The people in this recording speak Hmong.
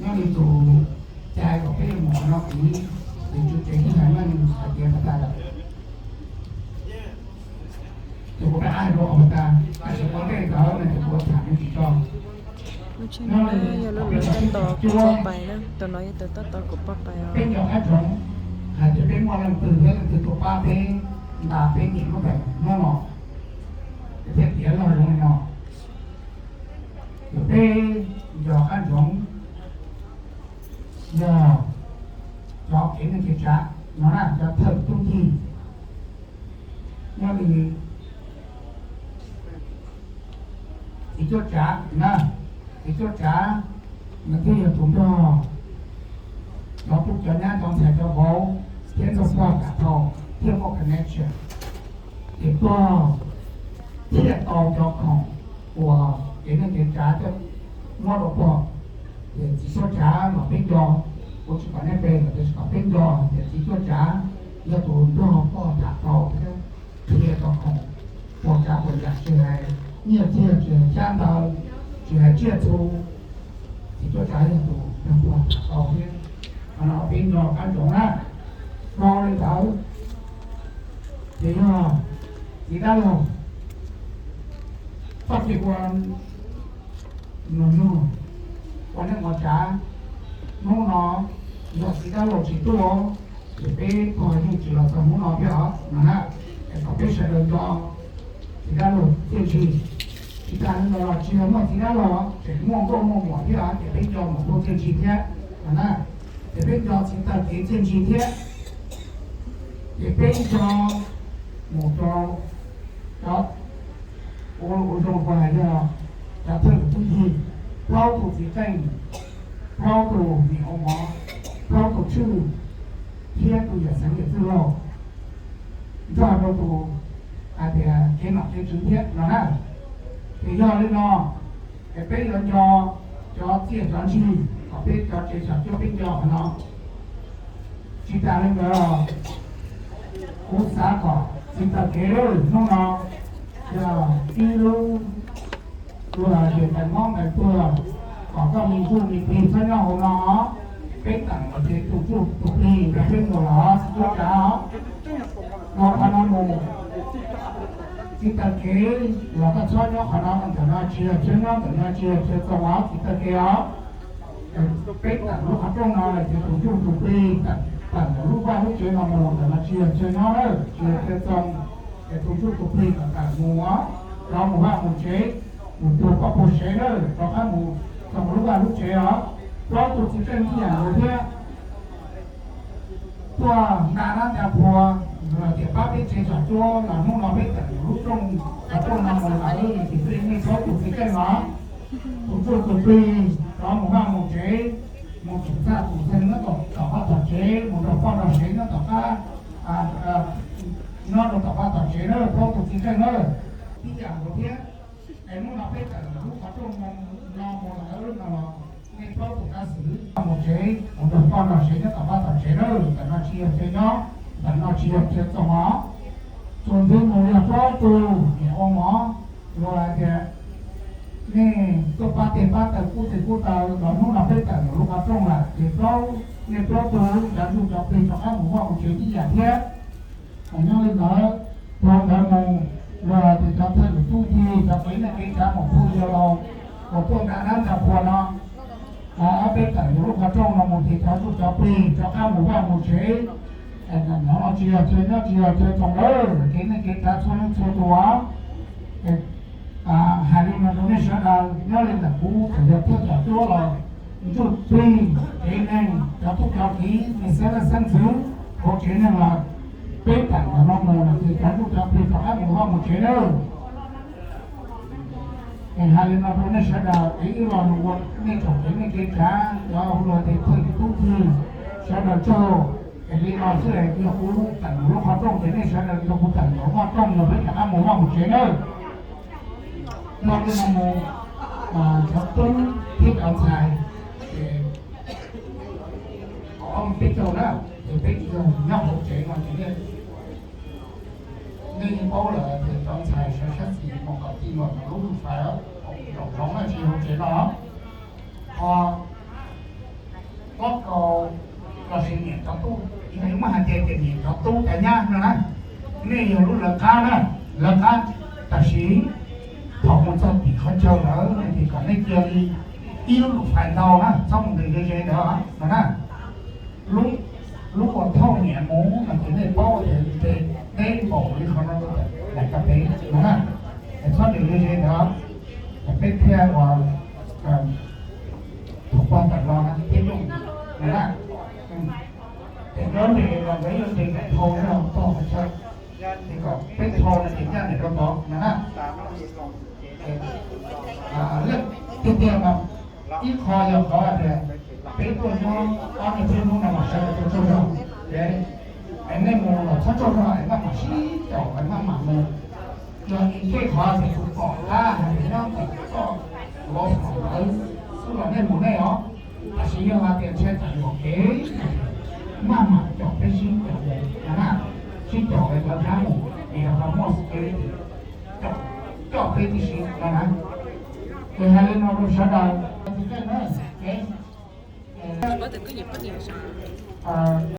Nyob li tus cai kom peb mus no kuv, ces tswv tsev ib haiv neeg hais tias tas tas lawm, ces kuv peb ai rau tas tas, tab sis ua ntej ntawd no ces kuv tham me ntsis tso. Nyob li tus peb cov qab ntsoov hais tias peb muaj leej twg thiab leej twg tuaj pab peb, nta peb nyiam lub npe hnub no, thiaj tiav log zoo li no. Yog peb cov qab ntsoov yog cov kev neej kev tsav no na, cov thawj tub yig, nyob li txiv cuab tsav na, txiv cuab tsav nws thiaj yog tus nrog cov tub cov nyab cov ntxhais cov vauv thiab nrog pog tham tau thiab muaj connection, ces pog thiaj tau cov khoom uas kev neej kev tsav thiaj muab rau pog. Ces txiv cuab tsav los peb nco, kuv tsis kom nej pe lawm tiam sis kom peb nco tias txiv cuab tsav yog tus nrog pog tham tau thiab qhia tau khoom, puas tsav puas yam tsis hais nyiaj txiag tsis hais xyab ntawv tsis hais tsiaj txhu, txiv cuab tsav yog tus nrog pog tham tau thiab. Qhov no peb nco qab ntsoov na. Dhau li ntawd ces yog txiv dab laug txoj kev ua mos nug ua neej ua tsav hnub no, yog txiv dab laug tsis tuaj ces peb pog yeej tsis los txog hnub no thiab os no na. Es kom peb sawv daws nco txiv dab laug txiaj ntsig. Tsis tas li ntawd los tsis yog muaj txiv dab laug, tseem muaj nkauj muaj muam thiab os, ces peb nco mus tuaj txiaj ntsig thiab no na. Ces peb nco txiv taw kev txiaj ntsig thiab, ces peb nco mus rau cov ua ua zoo uas yog cov thawj tub yig, plaub tus txiv qeej, plaub tus niam ua mov, plaub tus tswj thiab tus yawm xeev yawm txwj laug, nrog rau tus hais tias kev nom kev tswv thiab no na. Ces yog li no, es peb yuav nco cov txiaj cov ntsig kom peb cov tsev xyom cuab peb nco qhov no. Tsis tas li ntawd, kuv xav kom txiv taw kev hnub no yog ib lub lus hais tias tais mob tais tuag, kom koj me ntsuj me plig txhob nyob hauv no. Peb teem los ces tus ntsuj tus plig nrog peb mus los txiv cuab tsav os. Los qhov no mus, txiv taw kev los koj txhob nyob qhov no, ntawm no tsis yog chaw nyob, ntawm no tsis yog chaw txoos os txiv taw kev os. Peb teem lub qhov rooj no ces tus ntsuj tus plig teem lub vaj lub tsev no mus, ntawm no tsis yog chaw nyob na, tsis yog chaw txoos. Es tus ntsuj tus plig kom tawm mus os, rov mus vaj mus tsev, mus puag pob puag sev na, rov qab mus txog lub vaj lub tsev os. Plaub tus txiv qeej ib yam nkaus thiab, tuaj nta dab nta qhua los tias pab peb tsev xyom cuab los hnub no peb teem lub rooj, qhov rooj no mus lawm ces peb nej plaub tus txiv qeej os, tus ntsuj tus plig rov mus vaj mus tsev, mus tsum txaj tsum txee nyob tom vaj tom tsev, mus nrog poj nrog sev nyob tom qab, nyob rau tom vaj tom tsev na, plaub tus txiv qeej na. Ib yam nkaus thiab, es hnub no peb teem lub qhov rooj no mus lawm no los nej plaub tus tab xwm mus tsev, mus nrog poj nrog sev nyob tom vaj tom tsev na, ntawm no tsis yog chaw nyob, ntawm no tsis yog chaw txoos os. Txuas ntxiv mus yog plaub tus niam ua mov, luag hais tias nej tuaj pab tes pab taw kub tes kub taw los hnub no peb teem lub qhov rooj lawm ces plaub, nej plaub tus cov ntsuj cov plig rov qab mus vaj mus tsev ib yam thiab. Nyob li ntawd, dhau ntawd mus, luag hais tias cov thawj tub yig, cov kev neej kev tsav mus phooj ywg laus uas tuaj nta dab nta qhua no, peb teem lub qhov rooj no mus ces cov ntsuj cov plig rov qab mus vaj mus tsev. Hnub no tsis yog chaw nyob tsis yog chaw txoos lawm, kev neej kev tsav txhua leej txhua tus. Hais li no rau nej sawv daws, nyob li ntawm kuv txawm yog thawj xyom cuab los, ntsuj plig, tsev neeg, cov tub cov kiv, nej xeeb leej xeeb ntxwv hauv tsev neeg lawm, peb teem ntawm no mus los ces cov ntsuj cov plig rov qab mus vaj mus tsev nawb. Es hais li no rau nej sawv daws, es ib los mus ua nej tsoom kev neej kev tsav, cov hu ua tes thawj tub yig, sawv daws tsaug. Es li no xwb es yog kuv teem lub qhov rooj ces nej sawv daws nrog kuv teem lub qhov rooj los peb rov qab mus vaj mus tsev nawb. Nyob li no mus, cov tub thiab cov ntxhais, ces ob peb caug na, ces peb caug nyob hauv tsev no ces nej yeej paub lawm tias cov ntxhais sawv sab xis mus kom tij los mus lub lub fais zaum zoov na tsis hauv tsev no. Ho Pob kau lossis niam tsov tub, muab hais tias tias niam tsov tub tas nyab no na, nej yog lub lawv qab na, lawv qab. Tab sis thaum mus txog tim qhov chaw ntawd no ces kom nej cia li ib lub lus fais ntau na, txhob mus ntes ze ze ntawd no na. Lub, lub ua thauj niam mus no ces nej paub tias ntes deb npaum li qhov no daim kab pem no na, es txhob ntes ze ze ntawd, es peb thiaj ua thaum pog tawm los no thiaj yooj yim no na. Ces nkawd ntes los nkawd yuav ntes kom dhau no txog qhov chaw, es kom peb dhau no ces ncaj nraim rau tod no na. Leej tiag tiag mas ib qho yog qhov tias peb tuaj nyob ob niag peb hnub no mas sawv daws tsaug zog, es nej mus los txhob tsaug zog es maj mam sib caum es maj mam mus. Yog ib txhij qhov tias tus pom qab hais tias nyob ntawm txoj lov pom ntawd xwb los nej mus nej os, tab sis yog hais tias ntshai tsam yuam kev, maj mam caum peb sib caum na, sib caum es lawv rov mus, es ho muaj security coj peb tib si no na. Ces hais li no rau sawv daws, ces